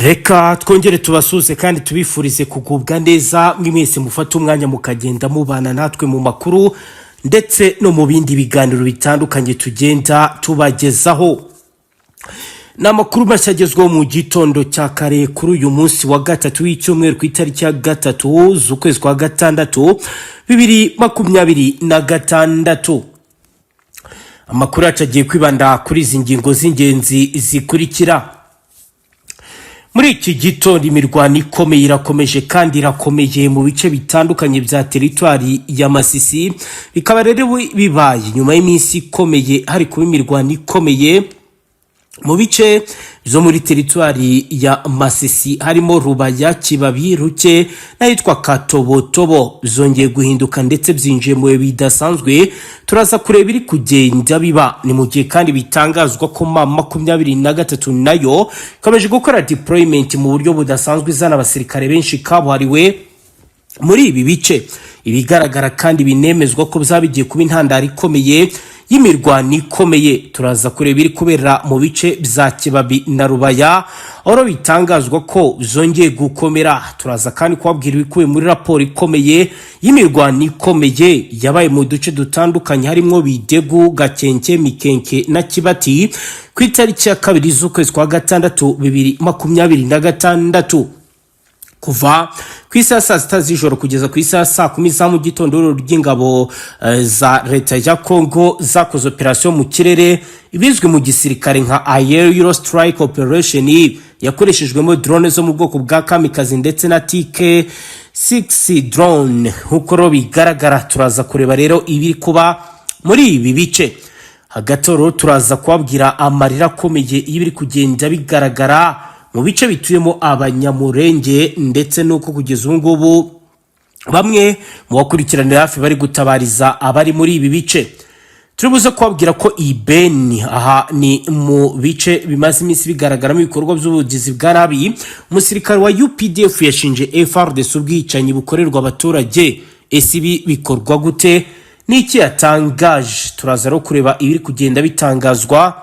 Reka twongere tubasuhuze kandi tubifurize kugubwa neza mwe mwese mufate umwanya mukagenda mubana natwe mu makuru ndetse no mu bindi biganiro bitandukanye tugenda tubagezaho. Ni amakuru mashya agezweho mu gitondo cya kare kuri uyu munsi wa gatatu w'icyumweru, ku itariki ya 3 z'ukwezi kwa gatandatu 2026. Amakuru yacu agiye kwibanda kuri izi ngingo z'ingenzi zikurikira. Muri iki gitondo imirwano ikomeye irakomeje kandi irakomeye mu bice bitandukanye bya teritwari ya Masisi. Bikaba rero bibaye nyuma y'iminsi ikomeye hari kuba imirwano ikomeye mu bice byo muri teritwari ya Masisi, harimo Rubaya, Kibabi, Ruke n'ahitwa Katobotobo. Zongeye guhinduka ndetse byinjiye mu bihe bidasanzwe. Turaza kureba iri kugenda biba. Ni mu gihe kandi bitangazwa ko M23 nayo ikomeje gukora deployment mu buryo budasanzwe, izana abasirikare benshi kabuhariwe muri ibi bice. Ibigaragara kandi binemezwa ko byaba bigiye kuba intandaro ikomeye y'imirwano ikomeye. Turaza kureba iri kubera mu bice bya Kibabi na Rubaya, aho bitangazwa ko zongeye gukomera. Turaza kandi kubabwira ibikubiye muri raporo ikomeye y'imirwano ikomeye yabaye mu duce dutandukanye, harimo Bidegu, Gakenke, Mikenke na Kibati, ku itariki ya 2 z'ukwezi kwa gatandatu 2026, kuva ku isaha ya saa 6 z'ijoro kugeza ku isaha ya saa 10 za mu gitondo. Ihuriro ry'ingabo za leta ya Congo zakoze operasiyo mu kirere ibizwi mu gisirikare nka aerial strike operation, yakoreshejwemo drone zo mu bwoko bwa kamikazi ndetse na TK 6 drone, nk'uko rero bigaragara. Turaza kureba rero ibiri kuba muri ibi bice. Hagati aho turaza kubabwira amarira akomeye y'ibiri kugenda bigaragara mu bice bituyemo Abanyamurenge, ndetse n'uko kugeza ubu ngubu bamwe mu bakurikiranira hafi bari gutabariza abari muri ibi bice. Turi buze kubabwira ko i Beni, aha ni mu bice bimaze iminsi bigaragaramo ibikorwa by'ubugizi bwa nabi, umusirikare wa UPDF yashinje FARDC ubwicanyi bukorerwa abaturage. Ese ibi bikorwa gute? N'iki yatangaje? Turaza rero kureba ibiri kugenda bitangazwa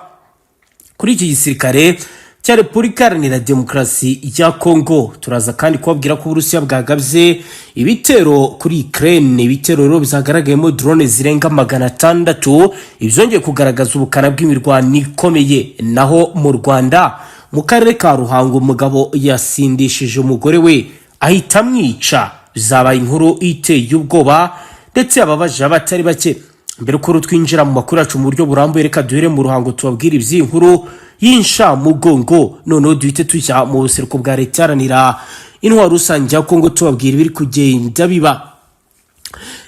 kuri iki gisirikare cya Repubulika Iharanira Demokarasi ya Kongo. Turaza kandi kubabwira ko Uburusiya bwagabye ibitero kuri Ukraine, ibitero rero byagaragayemo drone zirenga 600, ibyongeye kugaragaza ubukana bw'imirwano ikomeye. Naho mu Rwanda, mu karere ka Ruhango, umugabo yasindishije umugore we ahita amwica. Bizabaye inkuru iteye ubwoba ndetse yababaje abatari bake. Mbere uko twinjira mu makuru yacu mu buryo burambuye, reka duhere mu Ruhango tubabwire iby'iyi nkuru y'inshamugongo, noneho duhite tujya mu buseruko bwa Leta Iharanira Intwaro Rusange ya Kongo tubabwira ibiri kugenda biba.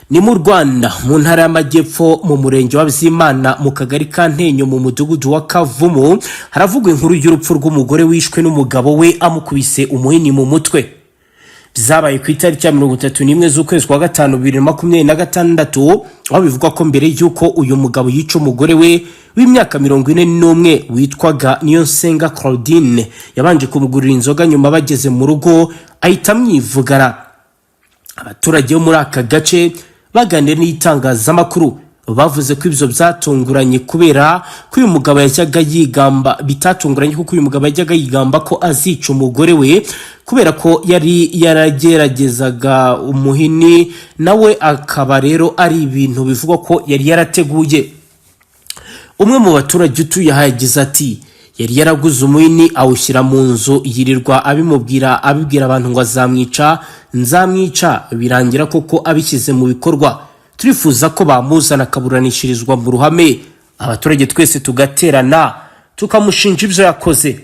Ni mu Rwanda, mu Ntara y'Amajyepfo, mu murenge wa Byimana, mu kagari ka Ntenyo, mu mudugudu wa Kavumu, haravugwa inkuru y'urupfu rw'umugore wishwe n'umugabo we amukubise umuhini mu mutwe. Byabaye ku itariki ya 31 z'ukwezi kwa gatanu 2026, aho bivugwa ko mbere y'uko uyu mugabo yica umugore we w'imyaka 41 witwaga Niyonsenga Claudine, yabanje kumugurira inzoga, nyuma bageze mu rugo ahita amwivugana. Abaturage bo muri aka gace baganiriye n'itangazamakuru bavuze ko ibyo byatunguranye kubera ko uyu mugabo yajyaga yigamba, bitatunguranye kuko uyu mugabo yajyaga yigamba ko azica umugore we, kubera ko yari yarageragezaga umuhini nawe, akaba rero ari ibintu bivugwa ko yari yarateguye. Umwe mu baturage utuye aha yagize ati: "Yari yaraguze umuhini awushyira mu nzu, yirirwa abimubwira, abibwira abantu ngo azamwica, nzamwica, birangira koko abishyize mu bikorwa. Turifuza ko bamuzana akaburanishirizwa mu ruhame, abaturage twese tugaterana tukamushinja ibyo yakoze."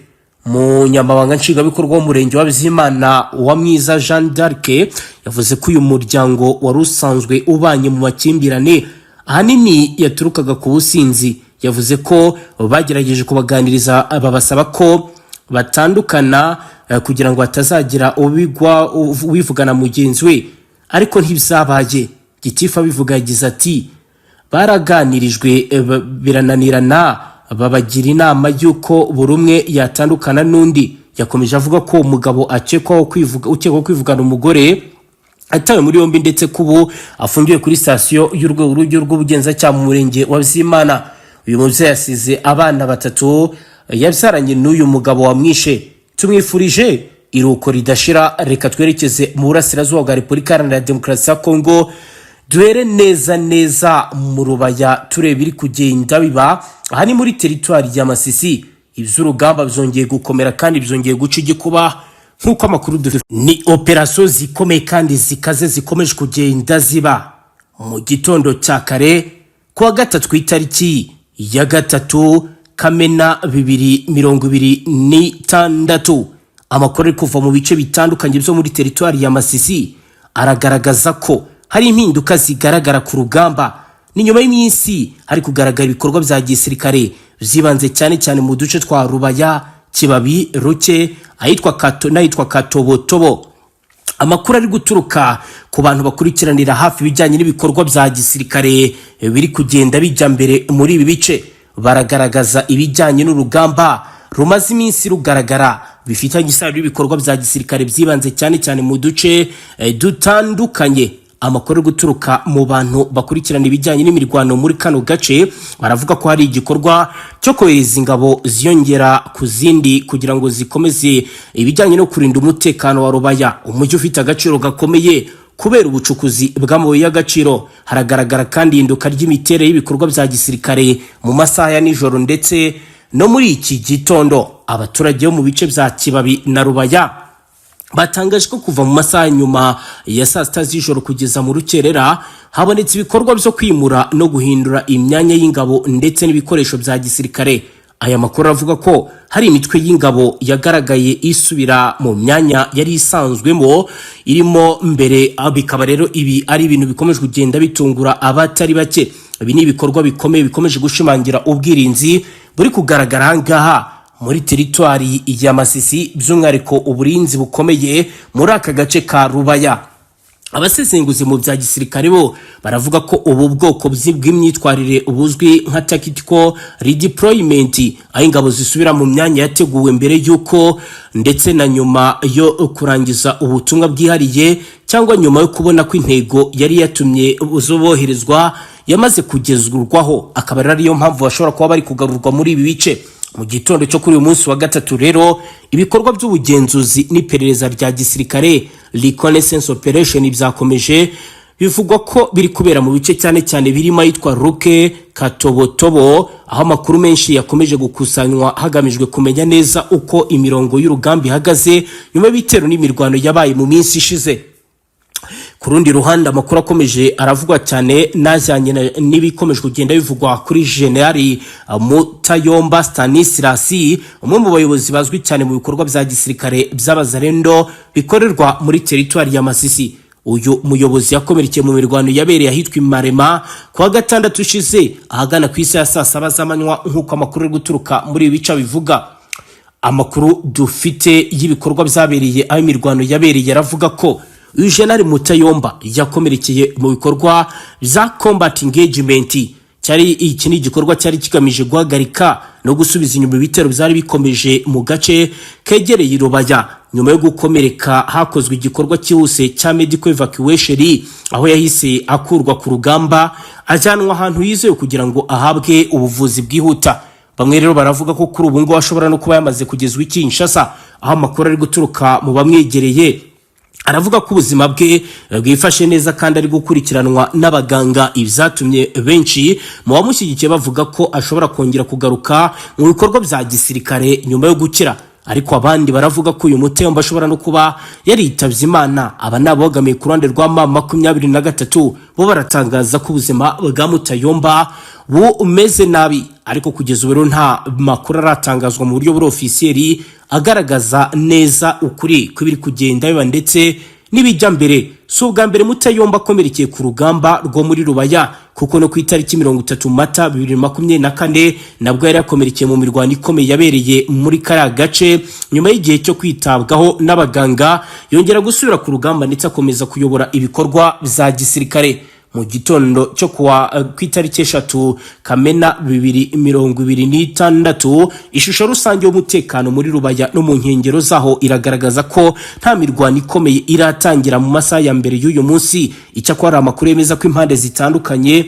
Munyamabanga nshingwabikorwa w'umurenge wa Byimana, Uwamwiza Jeanne d'Arc, yavuze ko uyu muryango wari usanzwe ubanye mu makimbirane ahanini yaturukaga ku businzi. Yavuze ko bagerageje kubaganiriza babasaba ko batandukana kugira ngo hatazagira ubigwa wivugana mugenzi we, ariko ntibyabaye. Gitifu abivuga yagize ati: "Baraganirijwe birananirana, babagira inama y'uko buri umwe yatandukana n'undi." Yakomeje avuga ko umugabo akekwaho kwivuga, ukekwaho kwivugana umugore atawe muri yombi, ndetse ko ubu afungiwe kuri sitasiyo y'urwego rw'ubugenzacyaha mu murenge wa Byimana. Uyu mubyeyi yasize abana batatu yabyaranye n'uyu mugabo wamwishe. Tumwifurije iruhuko ridashira. Reka twerekeze mu burasirazuba bwa Repubulika Iharanira Demokarasi ya Kongo, duhere neza neza mu Rubaya, tureba ibiri kugenda biba. Aha ni muri teritwari ya Masisi. Iby'urugamba byongeye gukomera kandi byongeye guca igikuba, nk'uko amakuru dufite ni operasiyo zikomeye kandi zikaze zikomeje kugenda ziba. Mu gitondo cya kare kuwa gatatu, ku itariki ya 3 Kamena 2026, amakuru ari kuva mu bice bitandukanye byo muri teritwari ya Masisi aragaragaza ko hari impinduka zigaragara ku rugamba. Ni nyuma y'iminsi hari kugaragara ibikorwa bya gisirikare byibanze cyane cyane mu duce twa Rubaya, Kibabi, Ruke, ahitwa Kato n'ahitwa Katobotobo. Amakuru ari guturuka ku bantu bakurikiranira hafi ibijyanye n'ibikorwa bya gisirikare biri kugenda bijya mbere muri ibi bice, baragaragaza ibijyanye n'urugamba rumaze iminsi rugaragara, bifitanye isano n'ibikorwa bya gisirikare byibanze cyane cyane mu duce dutandukanye. Amakuru ari guturuka mu bantu bakurikirana ibijyanye n'imirwano muri kano gace baravuga ko hari igikorwa cyo kohereza ingabo ziyongera ku zindi kugira ngo zikomeze ibijyanye no kurinda umutekano wa Rubaya, umujyi ufite agaciro gakomeye kubera ubucukuzi bw'amabuye y'agaciro. Haragaragara kandi ihinduka ry'imiterere y'ibikorwa bya gisirikare mu masaha ya nijoro ndetse no muri iki gitondo. Abaturage bo mu bice bya Kibabi na Rubaya batangaje ko kuva mu masaha nyuma ya saa 6 z'ijoro kugeza mu rukerera habonetse ibikorwa byo kwimura no guhindura imyanya y'ingabo ndetse n'ibikoresho bya gisirikare. Aya makuru avuga ko hari imitwe y'ingabo yagaragaye isubira mu myanya yari isanzwemo irimo mbere. Bikaba rero ibi ari ibintu bikomeje kugenda bitungura abatari bake. Ibi ni ibikorwa bikomeye bikomeje gushimangira ubwirinzi buri kugaragara aha ngaha muri teritwari ya Masisi, by'umwihariko uburinzi bukomeye muri aka gace ka Rubaya. Abasesenguzi mu bya gisirikare bo baravuga ko ubu bwoko bw'imyitwarire buzwi nka tactical redeployment, aho ingabo zisubira mu myanya yateguwe mbere y'uko ndetse na nyuma yo kurangiza ubutumwa bwihariye, cyangwa nyuma yo kubona ko intego yari yatumye boherezwa yamaze kugezwaho, akaba rero ariyo mpamvu bashobora kuba bari kugarurwa muri ibi bice. Mu gitondo cyo kuri uyu munsi wa gatatu rero, ibikorwa by'ubugenzuzi n'iperereza rya gisirikare, reconnaissance operation, byakomeje. Bivugwa ko biri kubera mu bice cyane cyane birimo ahitwa Ruke, Katobotobo, aho amakuru menshi yakomeje gukusanywa hagamijwe kumenya neza uko imirongo y'urugamba ihagaze nyuma y'ibitero n'imirwano yabaye mu minsi ishize. Ku rundi ruhande, amakuru akomeje aravugwa cyane n'ajyanye n'ibikomeje kugenda bivugwa kuri Generali Mutayomba Stanislas, umwe mu bayobozi bazwi cyane mu bikorwa bya gisirikare by'Abazarendo bikorerwa muri teritwari ya Masisi. Uyu muyobozi yakomerekeye mu mirwano yabereye ahitwa Imarema kuwa gatandatu ushize, ahagana ku isaha ya saa 7 z'amanywa, nk'uko amakuru ari guturuka muri ibi bice bivuga. Amakuru dufite y'ibikorwa byabereye aho imirwano yabereye aravuga ko uyu Jenerali Mutayomba yakomerekeye mu bikorwa bya combat engagement. Cyari iki ni igikorwa cyari kigamije guhagarika no gusubiza inyuma ibitero byari bikomeje mu gace kegereye Rubaya. Nyuma yo gukomereka, hakozwe igikorwa cyihuse cya medical evacuation, aho yahise akurwa ku rugamba ajyanwa ahantu hizewe kugira ngo ahabwe ubuvuzi bwihuta. Bamwe rero baravuga ko kuri ubu ngubu ashobora no kuba yamaze kugezwa i Kinshasa, aho amakuru ari guturuka mu bamwegereye aravuga ko ubuzima bwe bwifashe neza kandi ari gukurikiranwa n'abaganga. Ibyatumye benshi mu bamushyigikiye bavuga ko ashobora kongera kugaruka mu bikorwa bya gisirikare nyuma yo gukira, ariko abandi baravuga ko uyu Mutayomba ashobora no kuba yaritabye Imana. Aba ni abogamiye ku ruhande rwa M23, bo baratangaza ko ubuzima bwa Mutayomba bumeze nabi, ariko kugeza ubu rero nta makuru aratangazwa mu buryo buri officiel agaragaza neza ukuri kw'ibiri kugenda biba ndetse n'ibijya mbere. Si ubwa mbere Mutayomba akomerekeye ku rugamba rwo muri Rubaya, kuko no ku itariki 30 Mata 2024 nabwo yari yakomerekeye mu mirwano ikomeye yabereye muri kariya gace. Nyuma y'igihe cyo kwitabwaho n'abaganga, yongera gusubira ku rugamba ndetse akomeza kuyobora ibikorwa bya gisirikare. Mu gitondo cyo kuwa ku itariki 3 Kamena 2026, ishusho rusange y'umutekano muri Rubaya no mu nkengero zaho iragaragaza ko nta mirwano ikomeye iratangira mu masaha ya mbere y'uyu munsi. Icyakora hari amakuru yemeza ko impande zitandukanye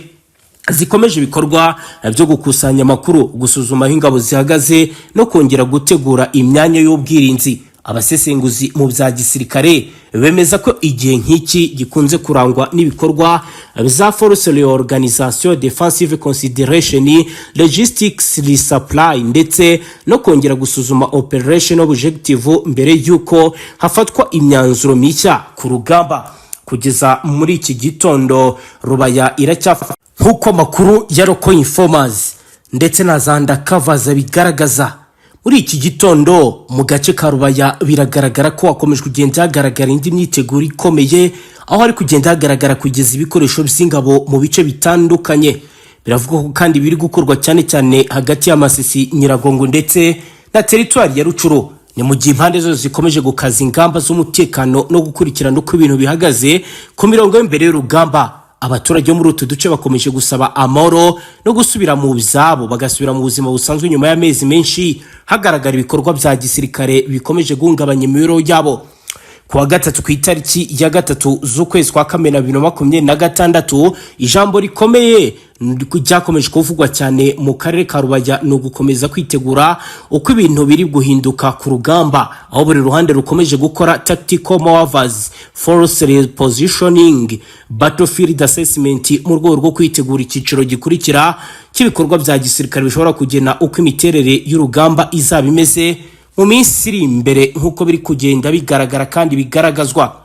zikomeje ibikorwa byo gukusanya amakuru, gusuzuma aho ingabo zihagaze no kongera gutegura imyanya y'ubwirinzi. Abasesenguzi mu bya gisirikare bemeza ko igihe nk'iki gikunze kurangwa n'ibikorwa bya force reorganization, defensive consideration, logistics resupply ndetse no kongera gusuzuma operation objective mbere y'uko hafatwa imyanzuro mishya ku rugamba. Kugeza muri iki gitondo, Rubaya iracyafa nk'uko amakuru ya local informers ndetse na za undercovers bigaragaza. Muri iki gitondo, mu gace ka Rubaya, biragaragara ko hakomeje kugenda hagaragara indi myiteguro ikomeye, aho hari kugenda hagaragara kugeza ibikoresho by'ingabo mu bice bitandukanye. Biravugwa ko kandi biri gukorwa cyane cyane hagati y'Amasisi, Nyiragongo ndetse na teritwari ya Rucuru. Ni mu gihe impande zose zikomeje gukaza ingamba z'umutekano no gukurikirana uko ibintu bihagaze ku mirongo y'imbere y'urugamba. Abaturage bo muri utu duce bakomeje gusaba amahoro no gusubira mu byabo, bagasubira mu buzima busanzwe nyuma y'amezi menshi hagaragara ibikorwa bya gisirikare bikomeje guhungabanya imibereho yabo. Ku wa gatatu, ku itariki ya 3 z'ukwezi kwa Kamena 2026, ijambo rikomeye ryakomeje kuvugwa cyane mu karere ka Rubaya ni ugukomeza kwitegura uko ibintu biri guhinduka ku rugamba, aho buri ruhande rukomeje gukora tactical maneuvers, force repositioning, battlefield assessment mu rwego rwo kwitegura icyiciro gikurikira cy'ibikorwa bya gisirikare bishobora kugena uko imiterere y'urugamba izaba imeze mu minsi iri imbere, nk'uko biri kugenda bigaragara kandi bigaragazwa.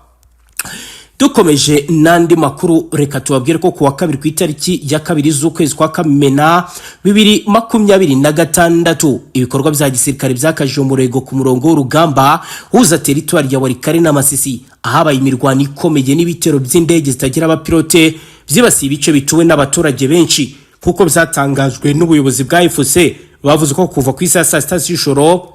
Dukomeje n'andi makuru, reka tubabwire ko ku wa kabiri, ku itariki ya 2 z'ukwezi kwa Kamena 2026, ibikorwa bya gisirikare byakajije umurego ku murongo w'urugamba huza teritwari ya Walikale n'Amasisi, ahabaye imirwano ikomeye n'ibitero by'indege zitagira abapilote byibasiye ibice bituwe n'abaturage benshi. Nk'uko byatangajwe n'ubuyobozi bwa AFC, bavuze ko kuva ku isaha ya saa 6 z'ijoro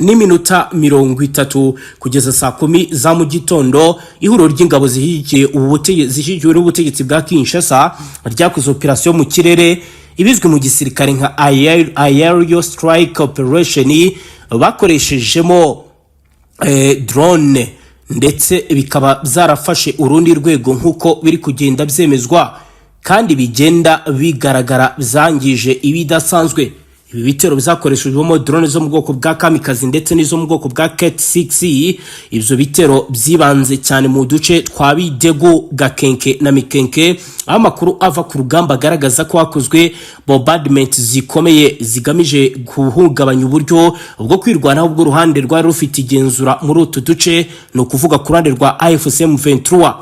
n'iminota 30 kugeza saa 10 za mu gitondo, ihuriro ry'ingabo zishyigikiwe n'ubutegetsi bwa Kinshasa ryakoze operasiyo mu kirere ibizwi mu gisirikare nka aerial strike operation, bakoreshejemo drone, ndetse bikaba byarafashe urundi rwego nk'uko biri kugenda byemezwa kandi bigenda bigaragara, byangije ibidasanzwe. Ibi bitero byakoreshejwemo drone zo mu bwoko bwa kamikazi ndetse n'izo mu bwoko bwa Cat 6. Ibyo bitero byibanze cyane mu duce twa Bidegu, Gakenke na Mikenke, aho amakuru ava ku rugamba agaragaza ko hakozwe bombardment zikomeye zigamije guhungabanya uburyo bwo kwirwanaho bw'uruhande rwari rufite igenzura muri utu duce, ni ukuvuga ku ruhande rwa AFC M23.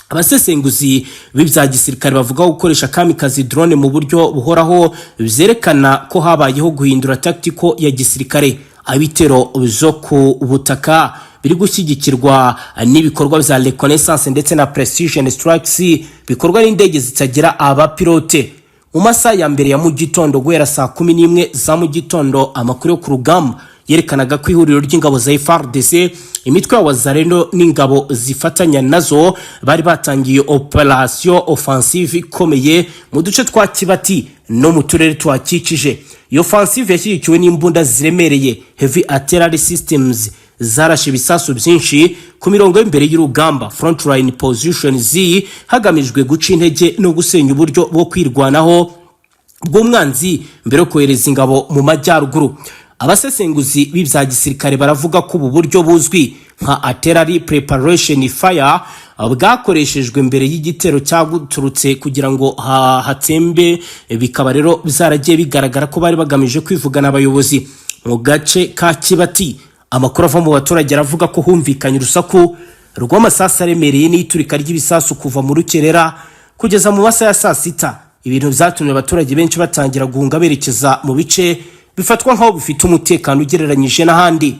Abasesenguzi b'ibya gisirikare bavuga ko gukoresha kamikazi drone mu buryo buhoraho byerekana ko habayeho guhindura tactical ya gisirikare, aho ibitero zo ku butaka biri gushyigikirwa n'ibikorwa bya reconnaissance ndetse na precision strikes bikorwa n'indege zitagira abapilote. Mu masaha ya mbere ya mu gitondo, guhera saa 11 za mu gitondo, amakuru yo ku rugamba yerekanaga ko ihuriro ry'ingabo za FARDC, imitwe ya Wazalendo n'ingabo zifatanya nazo bari batangiye operation offensive ikomeye mu duce twa Kibati no mu turere tuhakikije. Iyo offensive yashyigikiwe n'imbunda ziremereye, heavy artillery systems, zarashe ibisasu byinshi ku mirongo y'imbere y'urugamba, frontline positions, hagamijwe guca intege no gusenya uburyo bwo kwirwanaho bw'umwanzi mbere yo kohereza ingabo mu majyaruguru. Abasesenguzi b'ibya gisirikare baravuga ko ubu buryo buzwi nka artillery preparation fire bwakoreshejwe mbere y'igitero cyaturutse kugira ngo hatsembe. Bikaba rero byaragiye bigaragara ko bari bagamije kwivugana abayobozi mu gace ka Kibati. Amakuru ava mu baturage aravuga ko humvikanye urusaku rw'amasasu aremereye n'iturika ry'ibisasu kuva mu rukerera kugeza mu masaha ya saa 6, ibintu byatumye abaturage benshi batangira guhunga berekeza mu bice bifatwa nk'aho bifite umutekano ugereranyije n'ahandi.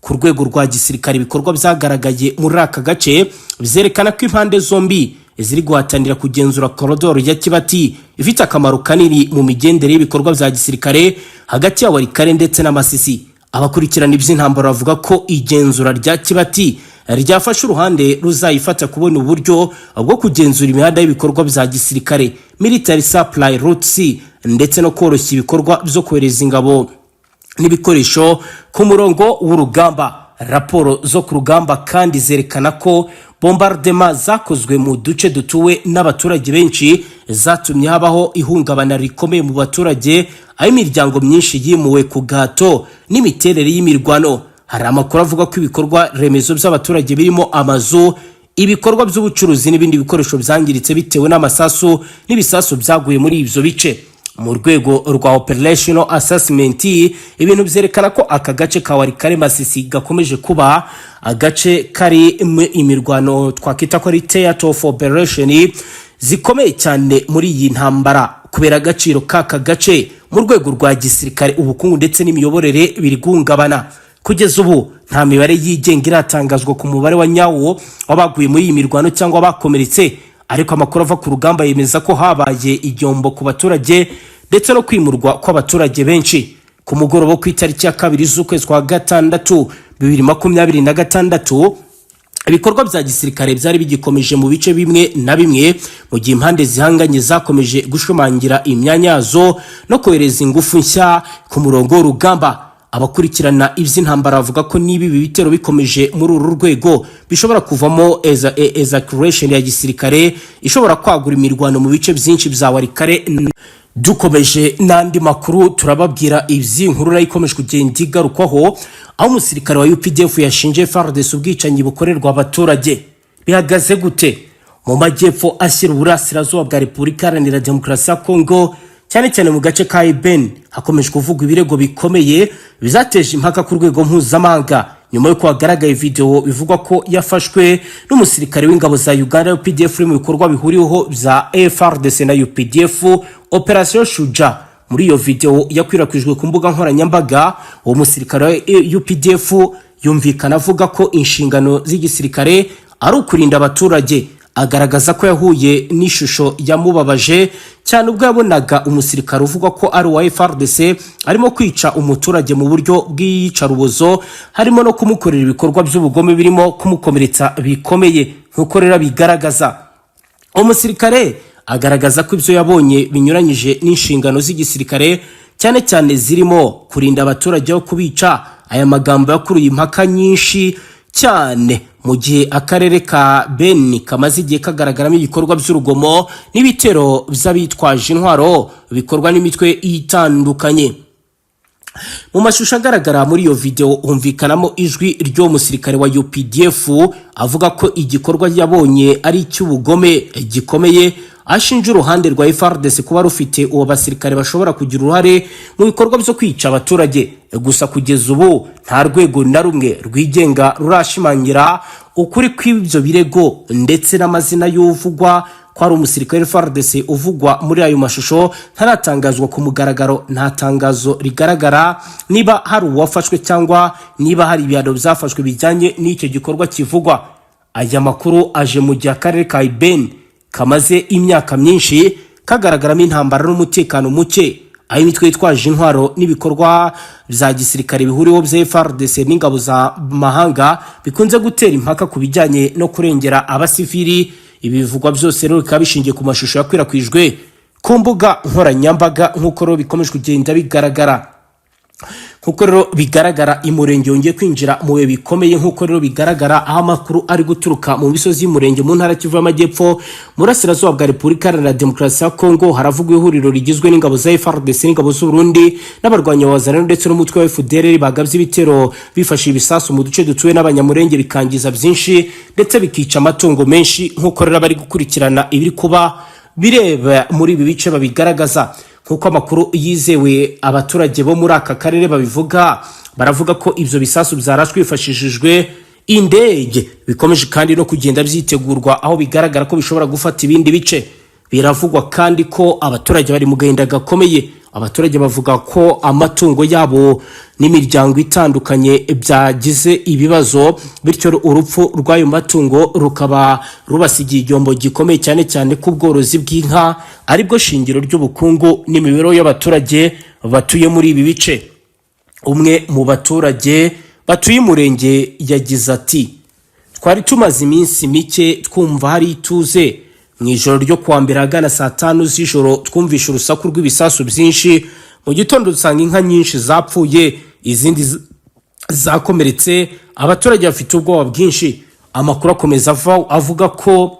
Ku rwego rwa gisirikare, ibikorwa byagaragaye muri aka gace byerekana ko impande zombi ziri guhatanira kugenzura korodoro ya Kibati, ifite akamaro kanini mu migendere y'ibikorwa bya gisirikare hagati ya Walikale ndetse n'Amasisi. Abakurikirana iby'intambara bavuga ko igenzura rya Kibati ryafashe uruhande ruzayifata kubona uburyo bwo kugenzura imihanda y'ibikorwa bya gisirikare, military supply routes, ndetse no koroshya ibikorwa byo kohereza ingabo n'ibikoresho ku murongo w'urugamba. Raporo zo ku rugamba kandi zerekana ko bombardement zakozwe mu duce dutuwe n'abaturage benshi zatumye habaho ihungabana rikomeye mu baturage, aho imiryango myinshi yimuwe ku gahato n'imiterere y'imirwano. Hari amakuru avuga ko ibikorwa remezo by'abaturage birimo amazu, ibikorwa by'ubucuruzi n'ibindi bikoresho byangiritse bitewe n'amasasu n'ibisasu byaguye muri ibyo bice. Mu rwego rwa operational assessment, ibintu byerekana ko aka gace ka Walikale Masisi gakomeje kuba agace kari imirwano, twakwita ko ari theater of operation zikomeye cyane muri iyi ntambara, kubera agaciro k'aka gace mu rwego rwa gisirikare, ubukungu ndetse n'imiyoborere biri guhungabana. Kugeza ubu nta mibare yigenga iratangazwa ku mubare wa nyawo w'abaguye muri iyi mirwano cyangwa abakomeretse, ariko amakuru ava ku rugamba yemeza ko habaye igihombo ku baturage ndetse no kwimurwa kw'abaturage benshi. Ku mugoroba wo ku itariki ya 2 z'ukwezi kwa gatandatu 2026, ibikorwa bya gisirikare byari bigikomeje mu bice bimwe na bimwe, mu gihe impande zihanganye zakomeje gushimangira imyanya yazo no kohereza ingufu nshya ku murongo w'urugamba. Abakurikirana iby'intambara bavuga ko niba ibi bitero bikomeje muri uru rwego, bishobora kuvamo escalation ya gisirikare ishobora kwagura imirwano mu bice byinshi bya Walikale. Dukomeje n'andi makuru, turababwira iby'iyi nkuru nayo ikomeje kugenda igarukwaho, aho umusirikare wa UPDF yashinje FARDC ubwicanyi bukorerwa abaturage. Bihagaze gute? Mu majyepfo ashyira uburasirazuba bwa Repubulika Iharanira Demokarasi ya Kongo, cyane cyane mu gace ka Beni, hakomeje kuvugwa ibirego bikomeye bizateje impaka ku rwego mpuzamahanga, nyuma y'uko hagaragaye video bivugwa ko yafashwe n'umusirikare w'ingabo za Uganda UPDF uri mu bikorwa bihuriweho bya FARDC na UPDF, Operation Shuja. Muri iyo video yakwirakwijwe ku mbuga nkoranyambaga, uwo musirikare wa UPDF yumvikana avuga ko inshingano z'igisirikare ari ukurinda abaturage. Agaragaza ko yahuye n'ishusho yamubabaje cyane ubwo yabonaga umusirikare uvugwa ko ari uwa FARDC arimo kwica umuturage mu buryo bw'iyicarubozo, harimo no kumukorera ibikorwa by'ubugome birimo kumukomeretsa bikomeye. Nk'uko rero bigaragaza, umusirikare agaragaza ko ibyo yabonye binyuranyije n'inshingano z'igisirikare, cyane cyane zirimo kurinda abaturage aho kubica. Aya magambo yakuruye impaka nyinshi cyane, mu gihe akarere ka Beni kamaze igihe kagaragaramo ibikorwa by'urugomo n'ibitero by'abitwaje intwaro bikorwa n'imitwe itandukanye. Mu mashusho agaragara muri iyo video, humvikanamo ijwi ry'uwo musirikare wa UPDF avuga ko igikorwa yabonye ari icy'ubugome gikomeye, ashinja uruhande rwa FARDC kuba rufite uwo basirikare bashobora kugira uruhare mu bikorwa byo kwica abaturage. Gusa kugeza ubu nta rwego na rumwe rwigenga rurashimangira ukuri kw'ibyo birego, ndetse n'amazina y'uvugwa ko ari umusirikare wa FARDC uvugwa muri ayo mashusho ntaratangazwa ku mugaragaro. Nta tangazo rigaragara niba hari uwafashwe cyangwa niba hari ibihano byafashwe bijyanye n'icyo gikorwa kivugwa. Aya makuru aje mu gihe akarere ka Beni kamaze imyaka myinshi kagaragaramo intambara n'umutekano muke, aho imitwe yitwaje intwaro n'ibikorwa bya gisirikare bihuriweho bya FARDC n'ingabo za mahanga bikunze gutera impaka ku bijyanye no kurengera abasivili. Ibi bivugwa byose rero bikaba bishingiye ku mashusho yakwirakwijwe ku mbuga nkoranyambaga. Nk'uko rero bikomeje kugenda bigaragara, nk'uko rero bigaragara, Imurenge yongeye kwinjira mu bihe bikomeye. Nk'uko rero bigaragara, aho amakuru ari guturuka mu misozi y'Umurenge mu ntara Kivu y'Amajyepfo, Burasirazuba bwa Repubulika Iharanira Demokarasi ya Kongo, haravugwa ihuriro rigizwe n'ingabo za FARDC n'ingabo z'u Burundi n'abarwanyi ba Wazalendo ndetse n'umutwe wa FDLR bagabye ibitero bifashishije ibisasu mu duce dutuwe n'Abanyamurenge, bikangiza byinshi ndetse bikica amatungo menshi. Nk'uko rero bari gukurikirana ibiri kuba bireba muri ibi bice babigaragaza, nk'uko amakuru yizewe abaturage bo muri aka karere babivuga, baravuga ko ibyo bisasu byarashwe hifashishijwe indege, bikomeje kandi no kugenda byitegurwa, aho bigaragara ko bishobora gufata ibindi bice. Biravugwa kandi ko abaturage bari mu gahinda gakomeye. Abaturage bavuga ko amatungo yabo n'imiryango itandukanye byagize ibibazo, bityo urupfu rw'ayo matungo rukaba rubasigiye igihombo gikomeye, cyane cyane ko ubworozi bw'inka aribwo shingiro ry'ubukungu n'imibereho y'abaturage batuye muri ibi bice. Umwe mu baturage batuye Umurenge yagize ati: "Twari tumaze iminsi mike twumva hari ituze. Mu ijoro ryo kuwa mbere ahagana saa 5 z'ijoro twumvishe urusaku rw'ibisasu byinshi. Mu gitondo dusanga inka nyinshi zapfuye, izindi zakomeretse. Abaturage bafite ubwoba bwinshi." Amakuru akomeza avuga ko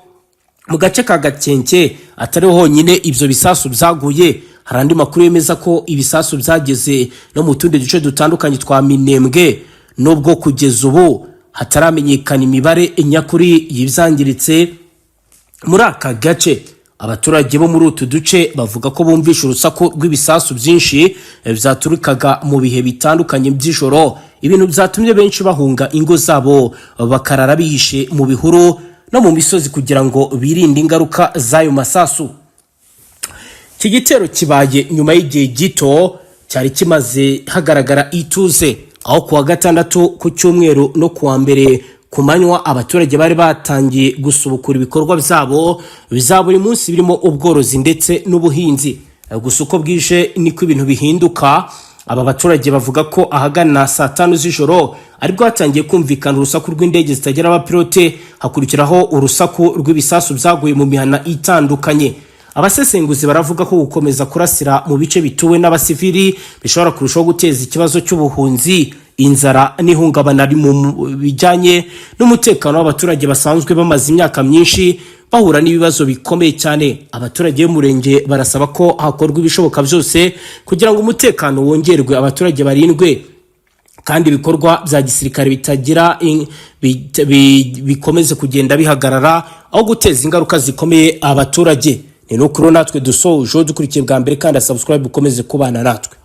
mu gace ka Gakenke atariho honyine ibyo bisasu byaguye. Hari andi makuru yemeza ko ibisasu byageze no mu tundi duce dutandukanye twa Minembwe. Nubwo kugeza ubu hataramenyekana imibare nyakuri y'ibyangiritse muri aka gace, abaturage bo muri utu duce bavuga ko bumvishe urusaku rw'ibisasu byinshi byaturukaga mu bihe bitandukanye by'ijoro, ibintu byatumye benshi bahunga ingo zabo, bakarara bihishe mu bihuru no mu misozi kugira ngo birinde ingaruka z'ayo masasu. Iki gitero kibaye nyuma y'igihe gito cyari kimaze hagaragara ituze, aho kuwa gatandatu, ku cyumweru no kuwa mbere ku manywa abaturage bari batangiye gusubukura ibikorwa byabo bya buri munsi, birimo ubworozi ndetse n'ubuhinzi. Gusa uko bwije niko ibintu bihinduka. Aba baturage bavuga ko ahagana saa 5 z'ijoro aribwo hatangiye kumvikana urusaku rw'indege zitagira abapilote, hakurikiraho urusaku rw'ibisasu byaguye mu mihana itandukanye. Abasesenguzi baravuga ko gukomeza kurasira mu bice bituwe n'abasivili bishobora kurushaho guteza ikibazo cy'ubuhunzi, inzara n'ihungabana mu bijyanye n'umutekano w'abaturage basanzwe bamaze imyaka myinshi bahura n'ibibazo bikomeye cyane. Abaturage b'umurenge barasaba ko hakorwa ibishoboka byose kugira ngo umutekano wongerwe, abaturage barindwe, kandi ibikorwa bya gisirikare bitagira bikomeze kugenda bihagarara aho guteza ingaruka zikomeye abaturage. Ni nukuri natwe dusoje. Dukurikiye bwa mbere kandi subscribe, ukomeze kubana natwe.